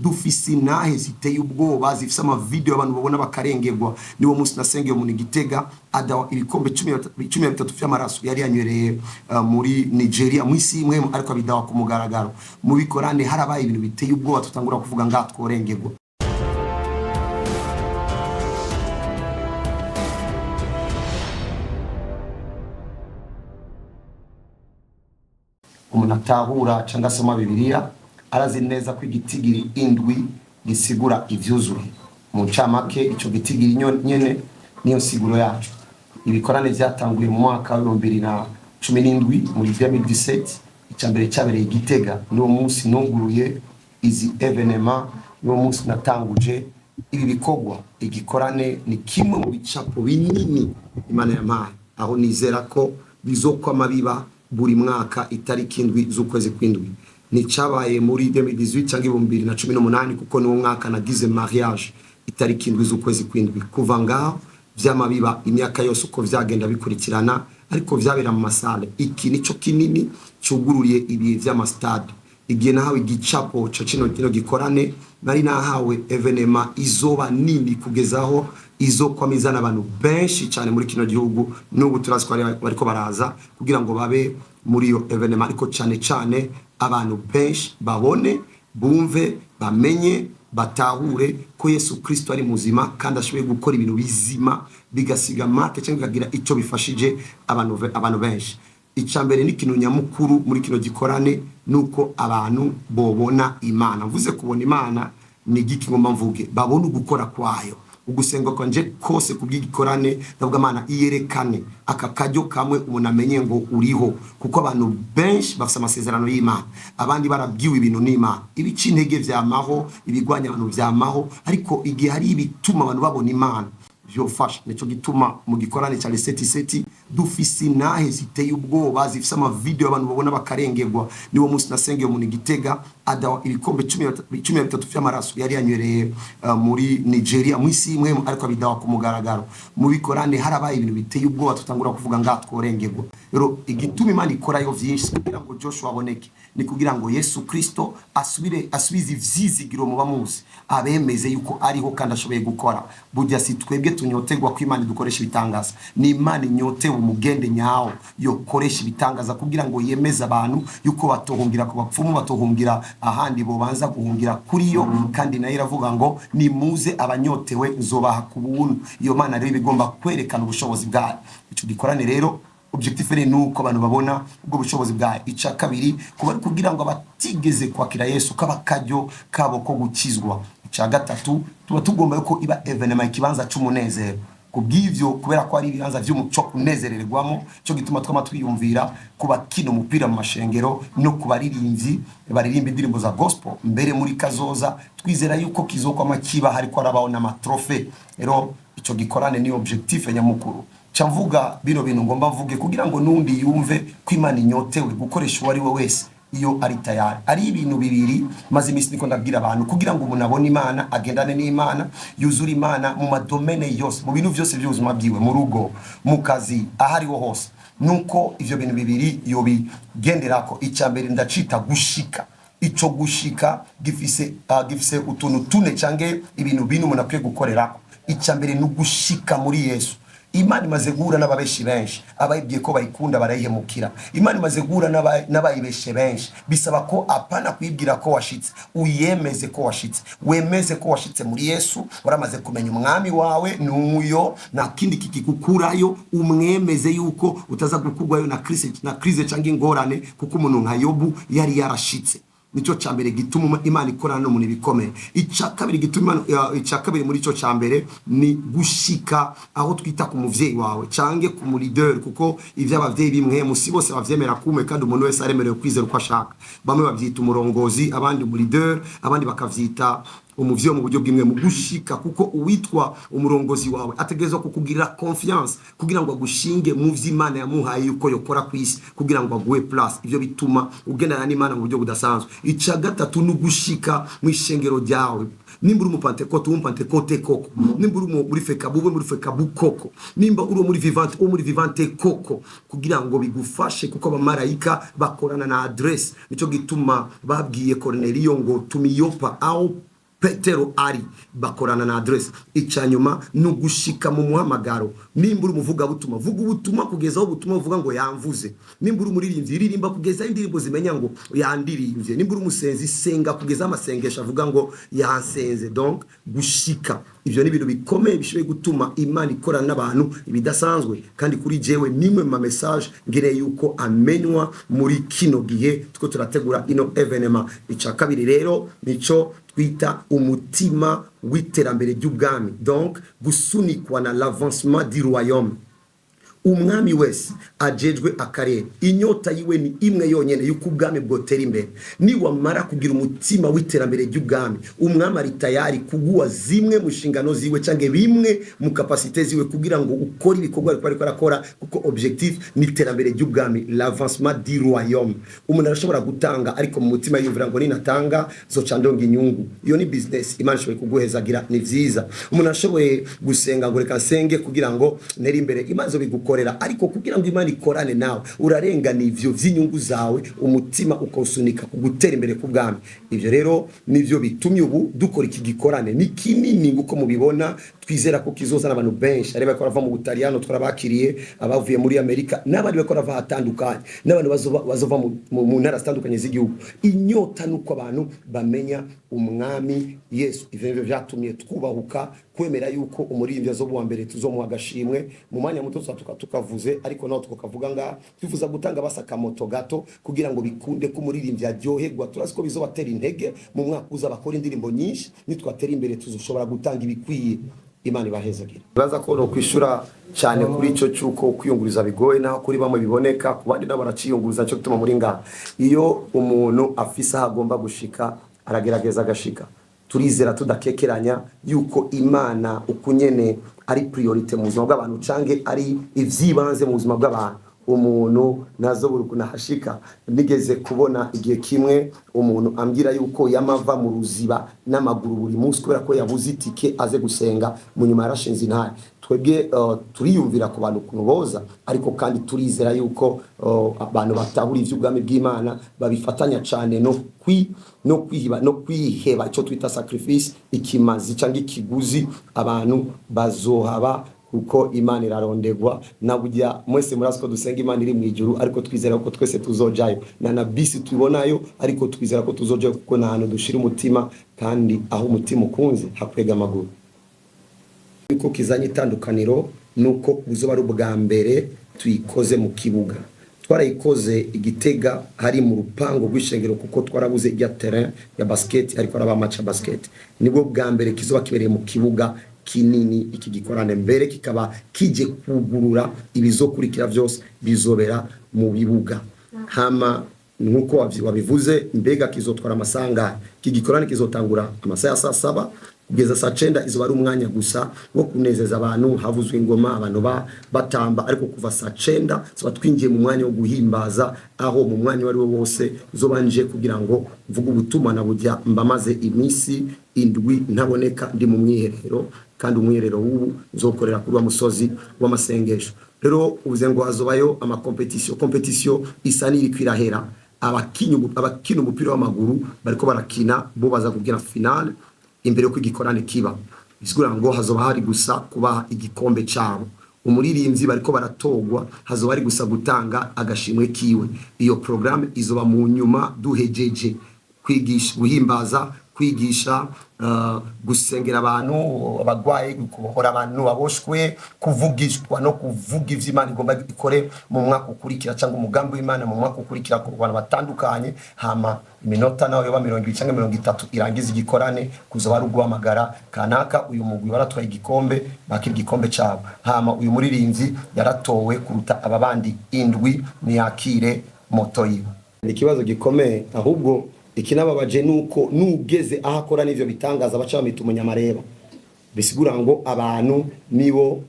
Dufise intahe ziteye ubwoba, zifise amavideo abantu babona bakarengerwa. Niwo munsi nasengeye umuntu igitega adawa ibikombe 13 vy'amaraso yari yanywereye muri Nigeria mw'isi imwe, ariko abidawa ku mugaragaro. Mu bikorane harabaye ibintu biteye ubwoba, tutangura kuvuga ngaha tworengerwa. Umuntu atahura cyangwa asoma Bibiliya arazi neza ko igitigiri 7 gisigura ivyuzuye. Mu ncamake, ico gitigiri nyene niyo nsiguro yacu. Ibikorane vyatanguye mu mwaka wa 2017, muri 2017. Icya mbere cyabereye Gitega. Niwo munsi nuguruye izi événements, niwo munsi natanguje ibi bikorwa. Igikorane ni kimwe mu bicapo binini Imana yampaye, aho nizera ko bizokwama biba buri mwaka itariki 7 z'ukwezi kw'indwi. Nicabaye muri 2018 cyangwa 2018, kuko niwo mwaka nagize mariage itariki 7 z'ukwezi kw'indwi. Kuva ngaho vyama biba imyaka yose uko vyagenda bikurikirana, ariko vyabera mu masale. Iki nico kinini cugururiye ibihe vy'amastade. Igihe nahawe igicapo ca kino gikorane, nari nahawe événement izoba nini kugezaho izokwama izana abantu benshi cyane muri kino gihugu. N'ubu turazi ko bariko baraza kugira ngo babe muri iyo événement, ariko cyane cyane abantu benshi babone, bumve, bamenye, batahure ko Yesu Kristo ari muzima kandi ashoboye gukora ibintu bizima bigasiga marque cyangwa bikagira icyo bifashije abantu benshi. Icya mbere ni ikintu nyamukuru muri kino gikorane, nuko abantu bobona Imana. Mvuze kubona Imana ni igiki? Ngomba mvuge babone ugukora kwayo. Ugusenga kwanje kose kubw'igikorane, ndavuga: Mana, iyerekane aka karyo kamwe umuntu amenye ngo uriho, kuko abantu benshi bafite amasezerano y'Imana, abandi barabwiwe ibintu n'Imana. Ibica intege vyamaho, ibigwanya abantu vyamaho, ariko igihe hari ibituma abantu babona Imana vyofasha. Nico gituma mu gikorane ca Seti Seti dufise intahe ziteye ubwoba, zifise amavideo abantu babona bakarengerwa. Niwo munsi nasengeye umuntu igitega adawa ibikombe 13 vy'amaraso yari yanywereye muri Nigeria mw'isi imwe, ariko abidawa ku mugaragaro. Mu bikorane harabaye ibintu biteye ubwoba, tutangura kuvuga ngaha tworengerwa. Rero igituma Imana ikorayo vyinshi si kugira ngo Joshua aboneke, ni kugira ngo Yesu Kristo asubire asubize ivyizigiro mu bamuzi, abemeze yuko ariho kandi ashoboye gukora. Burya si twebwe tunyotegwa ko Imana idukoresha ibitangaza, ni Imana inyotewe umugende nyawo yokoresha ibitangaza kugira ngo yemeze abantu yuko batohungira ku bapfumu, batohungira ahandi, bobanza guhungira kuri yo. Kandi nayo iravuga ngo: "Nimuze abanyotewe, nzobaha ku buntu." Iyo Mana rero ibigomba kwerekana ubushobozi bwayo. Ico gikorane rero, objectif rero ni uko abantu babona ubwo bushobozi bwayo. Ica kabiri, kuba kugira ngo abatigeze kwakira Yesu kaba karyo kabo ko gukizwa. Ica gatatu, tuba tugomba yuko iba événement, ikibanza c'umunezero. Kubw'ivyo, kubera ko ari ibibanza vy'umuco kunezererwamo, cyo gituma twama twiyumvira kuba kino umupira mu mashengero no ku baririmbyi baririmba indirimbo za gospel. Mbere muri kazoza twizera yuko kizokwama kiba hariko harabaho n'amatrophées. Rero ico gikorane ni objectif nyamukuru. Ca mvuga bino bintu ngomba mvuge kugira ngo nundi yumve ko Imana inyotewe gukoresha uwo ari we wese iyo ari tayari. Ari ibintu bibiri maze iminsi niko ndabwira abantu kugira ngo umuntu abone Imana, agendane n'Imana, yuzure Imana mu madomaines yose, mu bintu byose by'ubuzima bwiwe, mu rugo, mu kazi, aho ariho hose, nuko ivyo bintu bibiri yobigenderako. Icya mbere ndacita gushika. Ico gushika gifise utuntu tune cange ibintu bine umuntu akwiye gukorerako. Icya mbere ni ugushika muri Yesu. Imana imaze guhura n'ababeshi benshi, abayibwiye ko bayikunda barayihemukira. Imana imaze guhura n'abayibeshe benshi. Bisaba ko apana kuyibwira ko washitse, uyemeze ko washitse, wemeze ko washitse muri Yesu. Waramaze kumenya umwami wawe n'uyo, nta kindi kikikukurayo. Umwemeze yuko utaza gukurwayo na crise cyangwa ingorane, kuko umuntu nka Yobu yari yarashitse. Nicyo cya mbere gituma Imana ikorana n'umuntu ibikomeye. Icya kabiri gituma icya kabiri muri icyo cya mbere ni gushika aho twita ku muvyeyi wawe cange ku muleader, kuko ivyo abavyeyi bimwe musi bose bavyemera kume, kandi umuntu wese aremerewe kwizera uko ashaka. Bamwe bavyita umurongozi, abandi umuleader, abandi bakavyita umuvyeyi mu buryo bw'imwe mu gushika, kuko uwitwa umurongozi wawe ategerezwa kukugirira confiance kugira ngo agushinge mu vy'Imana yamuhaye yuko yokora ku isi, kugira ngo aguhe place. Ivyo bituma ugendana n'Imana mu buryo budasanzwe. Ica gatatu ni ugushika mu ishengero ryawe. Nimba uri umupantekote, uri umupantekote koko. Nimba uri muri FECABU, ube muri FECABU koko. Nimba uri muri Vivante, ube muri Vivante koko, kugira ngo bigufashe, kuko abamarayika bakorana na adresse. Nico gituma babwiye Cornelio ngo tumiyopa aho. Petero ari bakorana na adresse. Icanyuma ni ugushika mu muhamagaro. Nimba uri umuvugabutumwa, vuga ubutumwa kugeza aho ubutumwa buvuga ngo yamvuze. Nimba uri umuririmbyi, ririmba kugeza aho indirimbo zimenya ngo yandirimbye. Nimba uri umusenzi, senga kugeza amasengesho avuga ngo yansenze. Donc gushika, ivyo ni ibintu bikomeye bishoboye gutuma Imana ikorana n'abantu ibidasanzwe. Kandi kuri jewe nimwe mu ma message ngire yuko amenywa muri kino gihe two turategura ino événement. Ica kabiri rero nico twita umutima w'iterambere ry'ubwami, donc gusunikwa na l'avancement du royaume. Umwami wese ajejwe akarere, inyota yiwe ni imwe yonyene, yuko ubwami bwotera imbere. Niwamara kugira umutima w'iterambere ry'ubwami, umwami ari tayari kuguha zimwe mu nshingano ziwe cyangwa bimwe mu capacités ziwe kugira ngo ukore ibikorwa ariko arakora, kuko objectif ni iterambere ry'ubwami, l'avancement du royaume. Umuntu arashobora gutanga, ariko mu mutima yiyumvira ngo ninatanga zoca ndonga inyungu. Iyo ni business. Imana ishoboye kuguhezagira, ni vyiza. Umuntu arashoboye gusenga ngo reka nsenge kugira ngo ntere imbere, Imana izobigukorera. Ariko kugira ngo Imana ikorane nawe, urarengana ivyo vy'inyungu zawe, umutima ukawusunika ku gutera imbere k'ubwami. Ivyo rero nivyo bitumye ubu dukora iki gikorane. Ni kinini nguko mubibona, twizera ko kizozana abantu benshi. Ari bariko barava mu Butaliyano twarabakiriye, abavuye muri Amerika n'abandi bariko barava ahatandukanye, n'abantu bazova mu ntara zitandukanye z'igihugu. Inyota nuko abantu bamenya umwami Yesu. Ivyo nivyo vyatumye twubahuka kwemera yuko umuririmbyi azoba uwa mbere tuzomuha agashimwe. Mu mwanya muto tuba tukavuze, ariko naho tukavuga ngaha twifuza gutanga basa akamoto gato kugira ngo bikunde ko umuririmbyi aryoherwa. Turazi ko bizobatera intege mu mwaka uza bakora indirimbo nyinshi. Nitwatera imbere tuzoshobora gutanga ibikwiye. Imana ibahezagira. Baza ko no kwishura cyane kuri ico cyuko kwiyunguriza bigoye, naho kuri bamwe biboneka, ku bandi nabo baraciyunguruza. Cyo gituma muri ngaha, iyo umuntu afise aho agomba gushika, aragerageza agashika. Turizera tudakekeranya yuko Imana ukunyene ari priorité mu buzima bw'abantu canke ari ivyibanze mu buzima bw'abantu, umuntu nazo buri ukuntu ahashika. Nigeze kubona igihe kimwe umuntu ambwira yuko yamava mu Ruziba n'amaguru buri munsi kubera ko yabuze itike aze gusenga. Mu nyuma yarashinze intare. Twebwe turiyumvira ku bantu ukuntu boza, ariko kandi turizera yuko abantu batahura ivy'ubwami bw'Imana babifatanya cane no kwihiba no kwiheba, icyo twita sacrifice, ikimazi cyangwa ikiguzi. Abantu bazohaba kuko Imana irarondegwa. Na burya mwese murazi ko dusenga Imana iri mu ijuru, ariko twizera ko twese tuzojayo. Na bisi tubonayo, ariko twizera ko tuzojayo kuko nta hantu dushira umutima, kandi aho umutima ukunze hakwega amaguru. Yuko kizanye itandukaniro nuko buzoba ari ubwa mbere tuyikoze mu kibuga. Twarayikoze igitega hari mu rupango rw'ishengero kuko twarabuze ijya terrain ya basket, ariko araba match ya basket. Nibwo bwa mbere kizoba kibereye mu kibuga kinini iki gikorane, mbere kikaba kije kugurura ibizokurikira vyose bizobera mu bibuga. Hama nkuko wabivuze, mbega kizotwara amasaha? Iki gikorane kizotangura amasaha ya saa 7 kugeza saa 9. Izoba ari umwanya gusa wo kunezeza abantu, havuzwe ingoma, abantu batamba. Ariko kuva saa 9 tuba twinjiye mu mwanya wo guhimbaza, aho mu mwanya uwo ari wo wose nzoba nje kugira ngo mvuge ubutumwa. Na burya mbamaze iminsi 7 ntaboneka, ndi mu mwiherero, kandi umwiherero w'ubu nzokorera kuri wa musozi w'amasengesho. Rero uvuze ngo hazobayo ama compétition. Compétition isa n'iriko irahera. Abakina umupira w'amaguru bariko barakina, bo baza kugira finale imbere yuko igikorane kiba. Bisigura ngo hazoba hari gusa kubaha igikombe cabo. Umuririmbyi bariko baratogwa, hazoba hari gusa gutanga agashimwe kiwe. Iyo programme izoba mu nyuma duhejeje kwigisha, guhimbaza, kwigisha, gusengera abantu abagwayi, kubohora abantu baboshwe, kuvugishwa no kuvuga ivyo Imana igomba ikore mu mwaka ukurikira cyangwa umugambi w'Imana mu mwaka ukurikira ku bantu batandukanye. Hama iminota nawe yoba 20 cyangwa 30 irangiza igikorane, kuzoba ari uguhamagara kanaka, uyu mugwi waratwaye igikombe, bakira igikombe cabo. Hama uyu muririmbyi yaratowe kuruta aba bandi indwi, niyakire moto yiwe. Ni ikibazo gikomeye. Ahubwo ikinababaje nuko nugeze aho akora n'ivyo bitangaza baca bamita umunyamareba. Bisigura ngo abantu nibo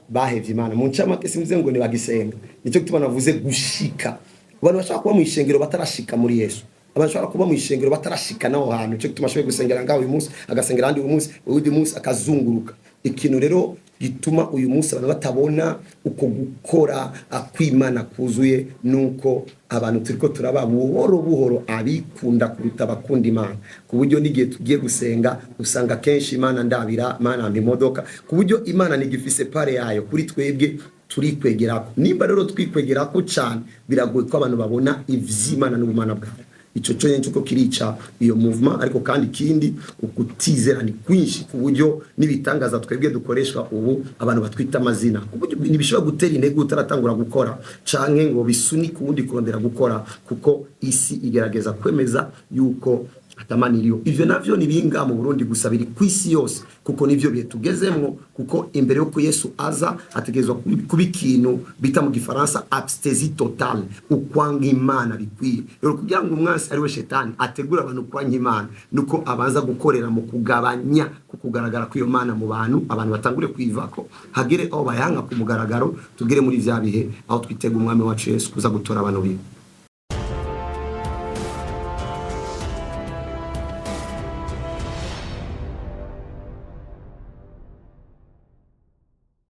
bahevye Imana. Mu ncamake simvuze ngo nibagisenga, nicyo gituma navuze gushika. Abantu bashaka kuba mu ishengero batarashika muri Yesu. Abantu bashobora kuba mu ishengero batarashika naho hantu. Cyo gituma ashoboye gusengera ngaho uyu munsi, agasengera ahandi uyu munsi, uwundi munsi akazunguruka. Ikintu rero gituma uyu munsi abantu batabona uko gukora kw'Imana kuzuye, nuko abantu turiko turaba buhoro buhoro abikunda kuruta abakunda Imana, ku buryo n'igihe tugiye gusenga usanga kenshi Imana ndabira, Imana mpa imodoka, ku buryo Imana ntigifise part yayo kuri twebwe. Turikwegerako. Nimba rero twikwegerako cyane, biragoye ko abantu babona ivy'Imana n'ubumana bwayo. Ico cyo nyene cyuko kirica iyo movement. Ariko kandi ikindi, ukutizera ni kwinshi, ku buryo n'ibitangaza twebwe dukoreshwa ubu abantu batwita amazina, ku buryo ntibishobora gutera intego utaratangura gukora, canke ngo bisunike uwundi kurondera gukora, kuko isi igerageza kwemeza yuko atamana iriho. Ivyo navyo ni binga mu Burundi gusa, biri ku isi yose, kuko nivyo bihe tugezemwo. Kuko imbere yuko Yesu aza hategerezwa kuba ikintu bita mu Gifaransa apostasie totale, ukwanga Imana bikwiye. Rero kugira ngo umwansi, ariwe Shetani, ategure abantu kwanga Imana, nuko abanza gukorera mu kugabanya ku kugaragara kw'iyo Mana mu bantu, abantu batangure kwivako, hagere aho bayanga ku mugaragaro, tugere muri vya bihe aho twitega Umwami wacu Yesu kuza gutora abantu biwe.